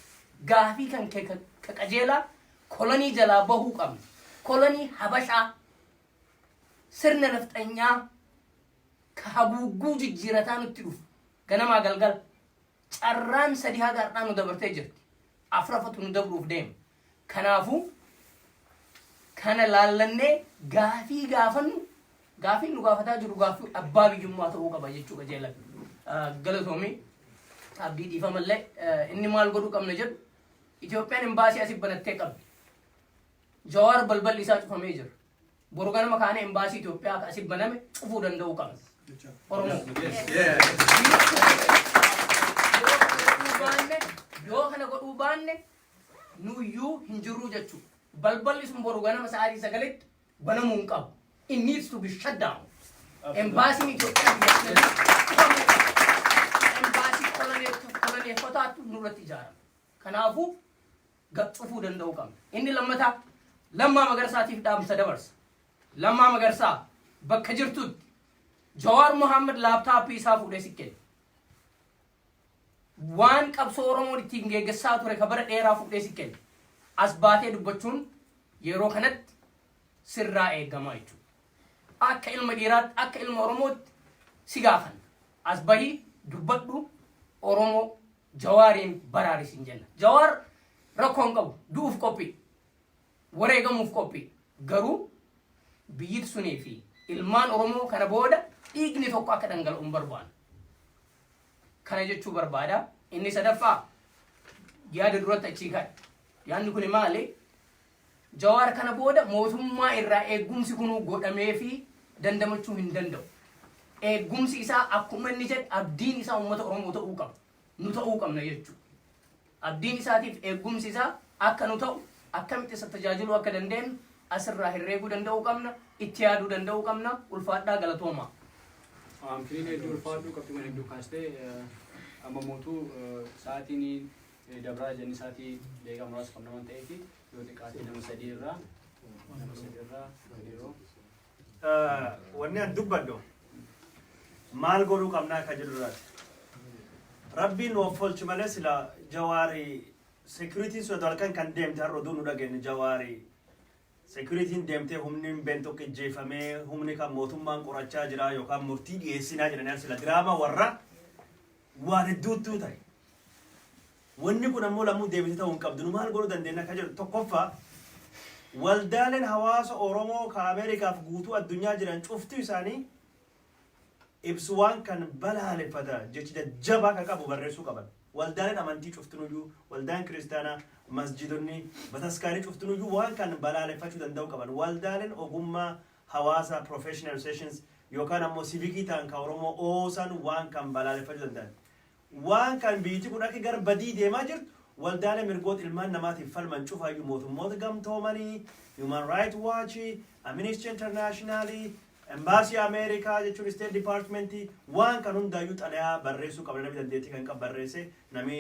Gaafii kan kee ka qajeelaa kolonii jalaa bahuu qabna. Kolonii Habashaa, sirna nafxanyaa ka haguugguu jijjiirataa nutti dhufu. Ganamaa galgala. Carraan sadi haga har'aa nu dabartee jirti. Afrafatu nu dabruuf deema. Kanaafuu kana laallannee gaafii gaafannu, gaafiin nu gaafataa jiru gaafii abbaa biyyummaa ta'uu qaba jechuu qajeelan. Galatoomii Abdii, dhiifamallee, inni maal godhuu qabna jedhu, Itoophiyaan imbaasii asii banattee qabdi. Jawaar balballi isaa cufamee jira. Boru ganama kaanee imbaasii Itoophiyaa akka asii baname cufuu danda'uu qabna. Oromoo. Yoo kana godhuu baanne nuyyuu hin jirruu jechuudha. Balballi sun boru ganama sa'aatii 9tti banamuu hin qabu. It needs to be shut down. Embaasiin Itoophiyaa biyya kana cufamuu qaba. Embaasii koloneeffotaatu nurratti ijaarame. Kanaafuu cufuu danda'uu qabna. Inni lammataa Lammaa Magarsaatiif dhaamsa dabarsa. Lammaa Magarsaa, bakka jirtutti Jawaar Mohaammed laaptaappii isaa fuudhee si kenne. Waan qabsoo Oromoon ittiin geggessaa ture ka bara dheeraa fuudhee si kenne. As baatee dubbachuun yeroo kanatti sirraa eegamaa jechuudha. Akka ilma dhiiraatti, akka ilma Oromootti si gaafanna. As bahii dubbadhu, Oromoo Jawaariin baraarisin jenna. Jawaar rakkoo hin qabu. Du'uuf qophii. Wareegamuuf qophii. Garuu biyyiti sunii fi ilmaan Oromoo kana booda dhiigni tokko akka dhangala'u hin barbaannu. Kana jechuu barbaada. Inni sadaffaa yaada duratti achii ka'e. Yaadni kun maali? Jawaar kana booda mootummaa irraa eegumsi kunuu godhamee fi dandamachuu hin danda'u. Eegumsi isaa, akkuma inni jedhe, abdiin isaa uummata Oromoo ta'uu qaba. Nu ta'uu qabna jechuudha. Abdiin isaatiif eegumsi isaa akka nu ta'u, akkamitti isa tajaajiluu akka dandeenyu asirraa herreeguu danda'uu qabna, itti yaaduu danda'uu qabna. Ulfaadhaa, galatoomaa. Kiliin, hedduu ulfaadhu. Qabxiiwwan hedduu kaastee, amma mootuu sa'aatiin dabraa jenni, sa'aatii daqiiqaa muraasa qabna waan ta'eef, yoo xiqqaate nama sadi irraa yeroo. Wanni an dubbadhu maal godhuu qabnaa ka jedhu irraati. Rabbiin nu offolchi malee sila Jawaarii security sun halkan kan deemte har'a oduu nu dhageenye, Jawaarii securityn deemtee humni hin beekne tokko ijjeefamee, humni kan mootummaan qorachaa jira yookaan murtii dhiyeessinaa jedhanii, sila diraamaa warra waan hedduuttuu ta'e. Wanni kun ammoo lammuu deebitee ta'uu hin qabdu. Nu maal godhuu dandeenya akka jedhu, tokkoffaa waldaaleen hawaasa Oromoo ka Ameerikaaf guutuu addunyaa jiran cufti isaanii ibsu waan kan balaaleffata jechi jajjabaa kan qabu barreessuu qaban. Waldaaleen amantii cuftinuyyuu, waldaan kiristaanaa, masjidonni, bataskaanii cuftinuyyuu waan kan balaaleffachuu danda'uu qaban. Waldaaleen ogummaa hawaasaa, professional associations, yookaan ammoo civic ta'an kan Oromoo oosan waan kan balaaleffachuu danda'an. Waan kan biyyi kun akka gara badii deemaa jirtu waldaalee mirgoota ilmaan namaatiif falman cufaayyuu, mootummoota gamtoomanii, Human Rights Watch, Amnesty International, Embaasii Ameerikaa jechuun State Department, waan kan hundaayyuu xalayaa barreessuu qabna. Namni dandeettii kan qabu barreesse, namni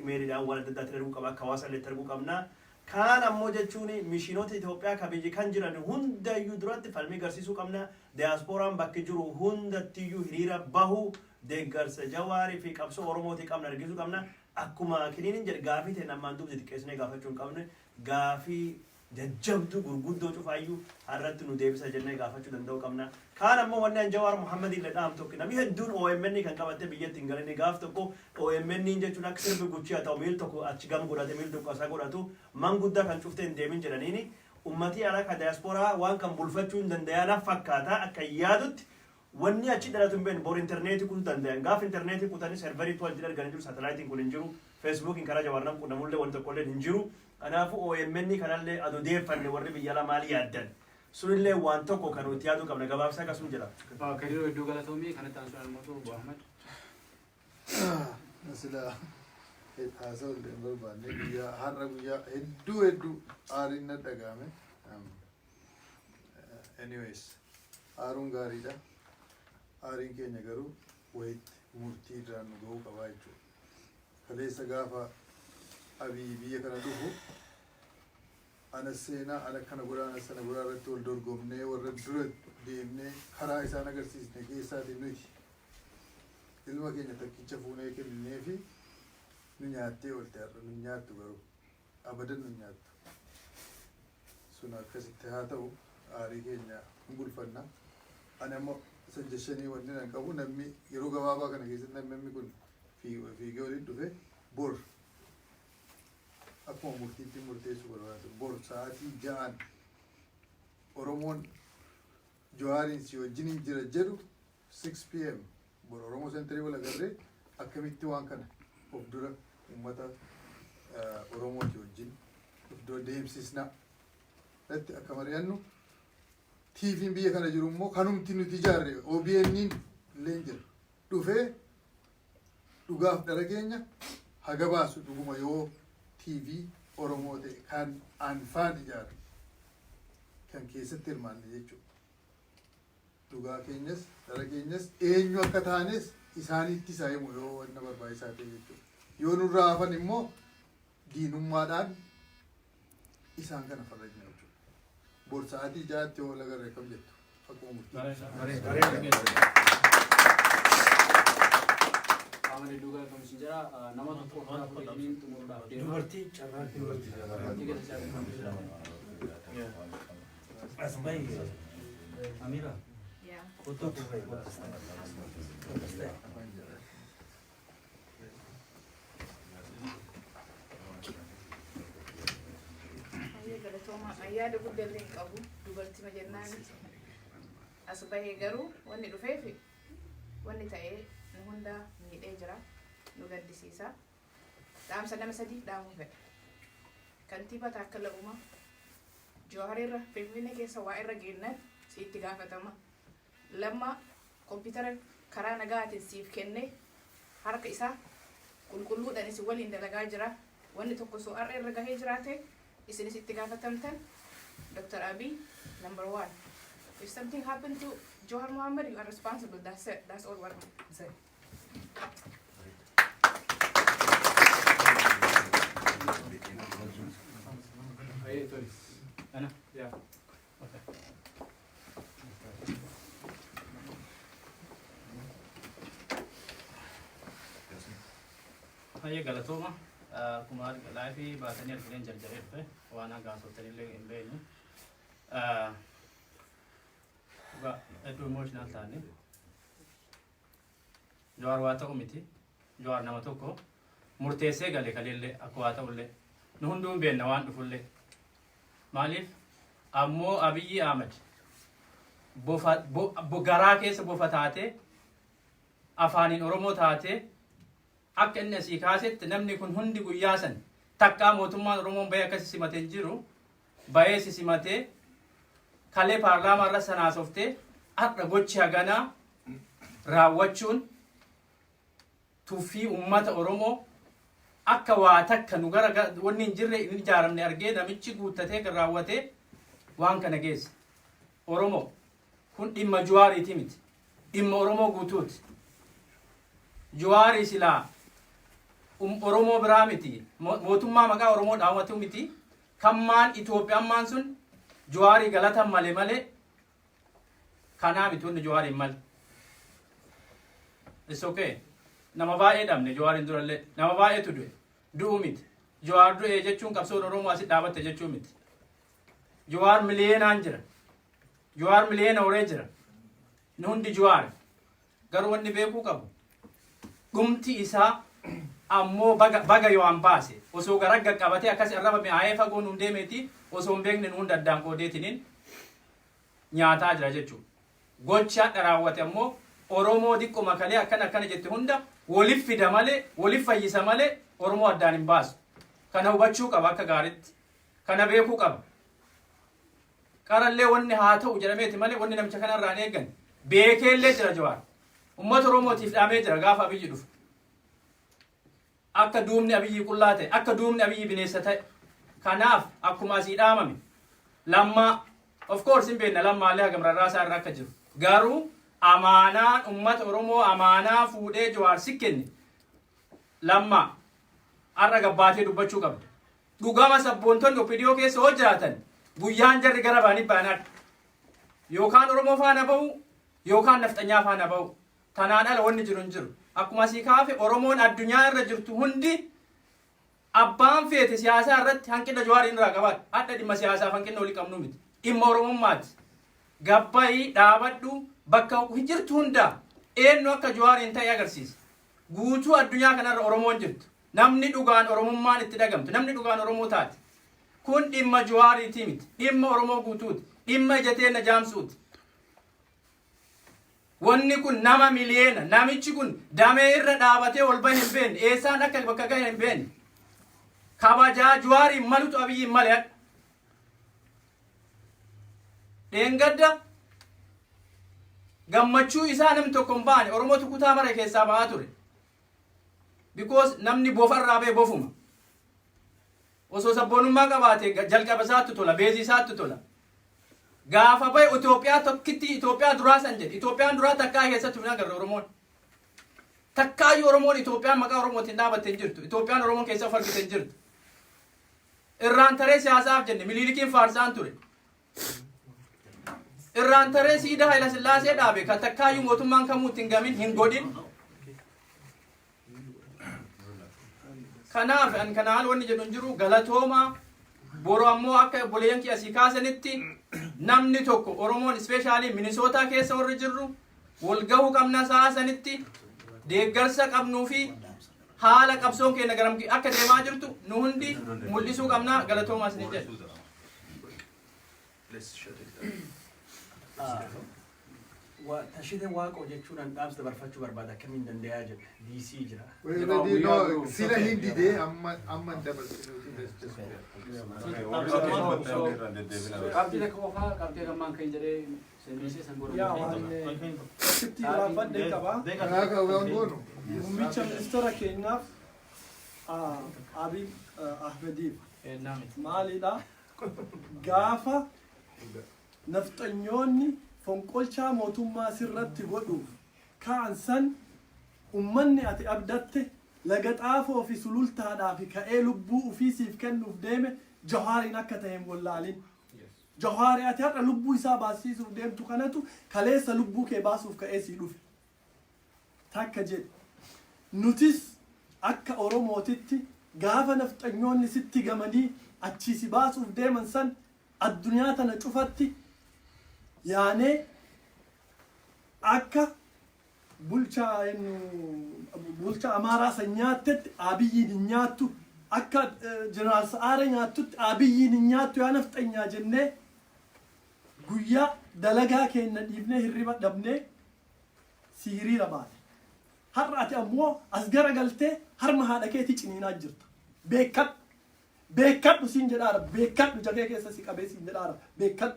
imeeliidhaan waan adda addaatti erguu qaba, akka hawaasa illee erguu qabna. Kaan ammoo jechuun mishinoota Itoophiyaa ka biyyi kan jiran hundayyuu duratti falmii garsiisuu qabna. Diyaaspooraan bakki jiru hundattiyyuu hiriira bahu, deeggarsa Jawaarii fi qabsoo Oromootii qabna argisuu qabna. Akkuma Kiniinin jedhe, gaafii ta'e ammaan duubdi xiqqeessinee gaafachuu hin qabne, gaafii jajjabduu gurguddoo cufaayyuu har'atti nu deebisa jennee gaafachuu danda'uu qabna. Kaan ammoo wanni an Jawaar Muhammad illee dhaam tokko, namni hedduun OMN kan qabatte biyyatti hin galinni, gaaf tokko OMN jechuun akka sirbi guchii haa ta'u, miil tokko achi gam godhate, miil tokko asaa godhatu, man guddaa kan cuftee hin deemin jedhaniini, ummatii alaa ka diyaasporaa waan kan bulfachuu hin dandayaa fakkaata. Akka yaadutti wanni achi dhalatu hin beeknu, bor intarneetii kutuu danda'an. Gaaf intarneetii kutanii serverii tuwal arganii jiru, saatalaayitiin kun hin jiru, feesbuukiin karaa Jawaar nam qunnamullee wanti tokkollee hin jiru. Kanaafuu OMN kanallee aduu deeffanne, warri biyya alaa maal yaaddan, sunillee waan tokko kan nuti yaaduu qabna. Gabaabsaa akkasuma jedha. Kadiiroo, hedduu galatoomii. Kanatti aansuudhaan immoo Obbo Ahmad. Sila haasa'u illee hin barbaanne. Guyyaa har'a guyyaa hedduu hedduu aariin na dhaga'ame. Anyways, aaruun gaariidha. Aariin keenya garuu wayitti murtii irraan nu ga'uu qabaa jechuudha. Kaleessa gaafa Abiy biyya kana dhufu, ana seenaa, ana kana godhaa, ana sana godhaa irratti wal dorgomnee, warra dura deemnee karaa isaan agarsiisne keessaatii nuti ilma keenya takkicha fuunee kenninee fi nu nyaattee oolte. Har'a nu nyaattu, garuu abadan nu nyaattu. Sun akkasitti haa ta'u, aarii keenya hin bulfanna. Ani amma suggestionii wanni nan qabu, namni yeroo gabaabaa kana keessatti namni kun Fiigee walitti dhufe. Bor akkuma murtiitti murteessuu barbaadu, bor sa'aatii 6n Oromoon Jawaariin si wajjin jira jedhu, 6 p.m. bor Oromoo Centerii wal agarree akkamitti waan kana of dura uummata Oromooti wajjin of dura deemsisna irratti akka mari'annu. TV'n biyya kana jiru immoo kanumti nuti ijaarre OBN illee jira, dhufee dhugaaf dhara keenya haga baasu. Dhuguma yoo TV Oromoo ta'e kan anfaan ijaarre kan keessatti hirmaanne jechuudha. Dhugaa keenyas dhara keenyas eenyu akka taanes isaanitti isaa himu yoo wanna barbaachisaa ta'e jechuudha. Yoo nurraa hafan immoo diinummaadhaan isaan kana farrajna jechuudha. Bor sa'aatii 6tti yoo agarre kam jettu akkuma murtii. Qaama hedduu galatoomsin jira. Nama tokko ofirraa fudhatanii xumuruudhaaf deema. Dubartii carraa. Dubartii keessa carraa. As bahi. Amira. Yeah. Kottu bahi. As bahi. Baay'ee galatooma. Yaada guddaa illee hin qabu. Dubartii jennaan as bahee, garuu wanni dhufeef wanni ta'ee nu hunda miidhee jira. Nu gaddisiisa. Dhaamsa nama sadiif dhaamuu fedha. Kantiibaa Taakkala Uumaa. Jawaarirra Finfinnee keessa waa irra geennan sitti gaafatama. Lamma kompiitara karaa nagaatiin siif kennee harka isaa qulqulluudhaan isin waliin dalagaa jira. Wanni tokko soo har'a irra gahee jiraate isinis itti gaafatamtan. Dr. Abiy, number one. If something happened to Jawar Mohammed, you are responsible. That's it. That's all what I'm saying. Ayyee, tole. Ana? Yaa. Okay. Baay'ee galatooma. Akkuma liveii baatanii argineen jarjaree dhufe, waan hanga haasoftanillee hin beeknu. Dhugaa hedduu emotional taane. Jawaar waa ta'u miti. Jawaar nama tokko murteessee gale kaleellee akka waa ta'ullee. Nu hunduu hin beekna waan dhufullee. Maaliif ammoo Abiyyi Ahmad bofa garaa keessa bofa taatee, afaaniin Oromoo taatee, akka inni asii kaasetti namni kun hundi guyyaa san takkaa mootummaan Oromoon bahee akkasi simatee hin jiru. Bahee si simatee, kalee paarlaamaa irra sanaasoftee, har'a gochi haganaa raawwachuun tuffii ummata Oromoo akka waa takka nu gara wanni hin jirre hin ijaaramne argee namichi guuttatee kan raawwatee waan kana geesse. Oromoo, kun dhimma Juwaariiti miti. Dhimma Oromoo guutuuti. Juwaarii silaa Oromoo biraa miti. Mootummaa maqaa Oromoo dhaawwatu miti. Kammaan Itoophiyaan sun Juwaarii galatan malee malee kanaa miti wanni Juwaariin malee. It's okay. Nama baay'ee dhabne Jawaariin durallee. Nama baay'eetu du'e. Du'uu miti. Jawaar du'e jechuun qabsoon Oromoo asitti dhaabatte jechuu miti. Jawaar miliyeenaan jira. Jawaar miliyeena horee jira. Nu hundi Jawaar. Garuu wanni beekuu qabu, dhumti isaa ammoo baga baga yoo an baase osoo garagga qabatee akkas arraba mi'aayee fagoo nuun deemeeti osoo hin beekne nu hunda addaan qoodeetiniin nyaataa jira jechuudha. Gocha hadha raawwate ammoo Oromoo diqquma kalee akkana akkana jette hunda walif fida malee, walif fayyisa malee Oromoo addaan hin baasu. Kana hubachuu qaba akka gaariitti. Kana beekuu qaba. Qarallee wanni haa ta'u jedhameeti malee wanni namicha kanarraa hin eeggan. Beekeellee jira Jawaar. Uummata Oromootiif dhaamee jira gaafa Abiyyi dhufu. Akka duubni Abiyyi qullaa ta'e, akka duubni Abiyyi bineessa ta'e. Kanaaf akkuma asii dhaamame, Lammaa, of course hin beekna Lammaallee hagam rarraasaa irra akka jiru. Garuu amaanaan uummata Oromoo, amaanaa fuudhee Jawaar si kenne, Lammaa, har'a gabbaatee dubbachuu qabda. Dhugama sabboontonni OPDO keessa hoo jiraatan guyyaan jarri gara ba'anii ba'an yookaan Oromoo faana ba'u yookaan nafxanyaa faana ba'u. Tanaan ala wanni jiru hin jiru. Akkuma asii kaafe, Oromoon addunyaa irra jirtu hundi abbaan feete siyaasaa irratti hanqina Jawaariin irraa qabaadha. Hadha dhimma siyaasaaf hanqina olii qabnu miti. Dhimma Oromummaati. Gabbayii dhaabadhu, bakka jirtu hundaa eenyu akka Jawaariin ta'e agarsiisa. Guutuu addunyaa kanarra Oromoon jirtu. Namni dhugaan Oromummaan itti dhagamtu. Namni dhugaan Oromoo taate. Kun dhimma Jawaariitii miti. Dhimma Oromoo guutuuti. Dhimma ija teenna jaamsuuti. Wanni kun nama miliyeena. Namichi kun damee irra dhaabatee ol bahe hin beekne. Eessaan akka bakka gahe hin beekne. Kabajaa Jawaariin malutu Abiyyiin male hadha. Dheengadda gammachuu isaa namni tokko hin baane. Oromootu kutaa mara keessaa ba'aa ture. Because namni bofarraa ba'e bofuma. Osoo sabboonummaa qabaate jalqaba isaatti tola, beezii isaatti tola. Gaafa ba'e Itoophiyaa tokkitti Itoophiyaa duraa san jedhe. Itoophiyaan duraa takkaa keessatti hin agarre Oromoon. Takkaayyuu Oromoon Itoophiyaan maqaa Oromootiin dhaabatte hin jirtu. Itoophiyaan Oromoon keessa of argite hin jirtu. Irraan taree siyaasaaf jenne Miliilikiin faarsaan ture. Irraan taree siidaa Hayila Sillaasee dhaabe kan takkaayyuu mootummaan kamuu ittiin gamin hin godhin. Kanaaf an kanaan wanni jedhu hin jiru. Galatooma. Boru ammoo akka obboleeyyan kiyya asii kaasanitti namni tokko Oromoon, especially Minisootaa keessa warri jirru, wal gahuu qabna. Sa'a sanitti deeggarsa qabnuu fi haala qabsoon keenya garam akka deemaa jirtu nu hundi mul'isuu qabna. Galatoomaa isin jedha. Let's shut it down. Tashite Waaqoo jechuudhaan dhaamsa dabarfachuu barbaada, akkamiin dandayaa jedhe, DC jira. Already no, sila hin didee, amma amma hin dabarsinu. Let's just Qabxii takka qofaa, qabxii gammaan kan jedhee sirreessee san booda. Yaa, waan asitti raanfadhee qaba. Kanaaf waan goonu. Muummicha ministeera keenyaaf Abiy Ahmediif maalidha? Gaafa nafxanyoonni fonqolchaa mootummaa sirratti godhuuf ka'an san, ummanni ati abdatte Laga Xaafoo fi Sulultaadhaa fi ka'ee lubbuu ufii siif kennuuf deeme Jawaariin akka ta'e hin wallaalin. Jawaari ati har'a lubbuu isaa baasisiisuuf deemtu kanatu kaleessa lubbuu kee baasuuf ka'ee sii dhufe. Takka jedhe. Nutis akka Oromootitti gaafa nafxanyoonni sitti gamanii achii si baasuuf deeman san addunyaa tana cufatti yaanee akka bulchaa bulcha Amaaraa san nyaattetti Abiyyiin hin nyaattu, akka Jeneraal Sa'aare nyaattutti Abiyyiin hin nyaattu yaa nafxanyaa jennee guyyaa dalagaa keenya dhiifnee hirriba dhabnee si hiriira baane. Har'a ati ammoo as garagaltee harma haadha keetii ciniinaa jirta. Beekkadhu. Beekkadhu siin jedhaara. Beekkadhu, jakee keessa si qabee siin jedhaara. Beekkadhu.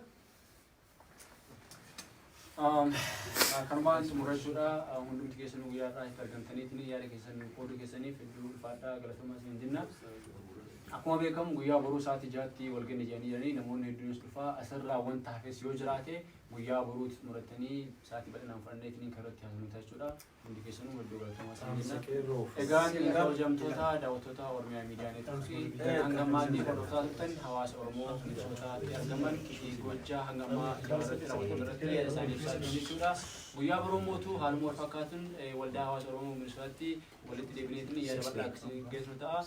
Kanumaan xumurachuudha. Hundumti keessanuu guyyaa irraa itti argamtaniitiin yaada keessan nu qooduu keessaniif hedduu ulfaadhaa, galatoomaa isin jenna. Akkuma beekamu guyyaa boruu sa'aatii 6tti wal genne jedhanii jiranii, namoonni hedduunis dhufaa. Asirraa wanta hafes yoo jiraate guyyaa boruutti xumurattanii sa'aatii bal'inaan fudhanneetiin kan irratti haasofnu jechuudha. Hundi keessanuu hedduu galatoomaa isin jenna. Egaan kabajamtoota daawwattoota Oromiyaa Miidiyaa Neetwoorkii, hanga ammaatti hordofaa turtan hawaasa Oromoo Minisootaatti argaman gochaa hanga ammaa irratti raawwatamu irratti yaada isaanii ibsaa jiran jechuudha. Guyyaa boruu mootuu haaluma wal fakkaatuun waldaa hawaasa Oromoo Minisootaatti walitti deebineetiin yaada bal'aa akkasii geessinu ta'a.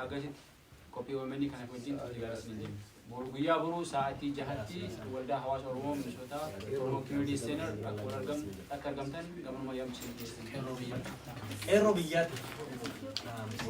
Hagasitti qophii OMN kana wajjin turtii gaarii isiniin jenna. Boru, guyyaa boruu sa'aatii 6tti waldaa hawaasa Oromoo Minisootaa, Oromoo Community Center, akka wal argam akka argamtan gamanuma yaamcha isin geessan. Qeerroo biyyaati.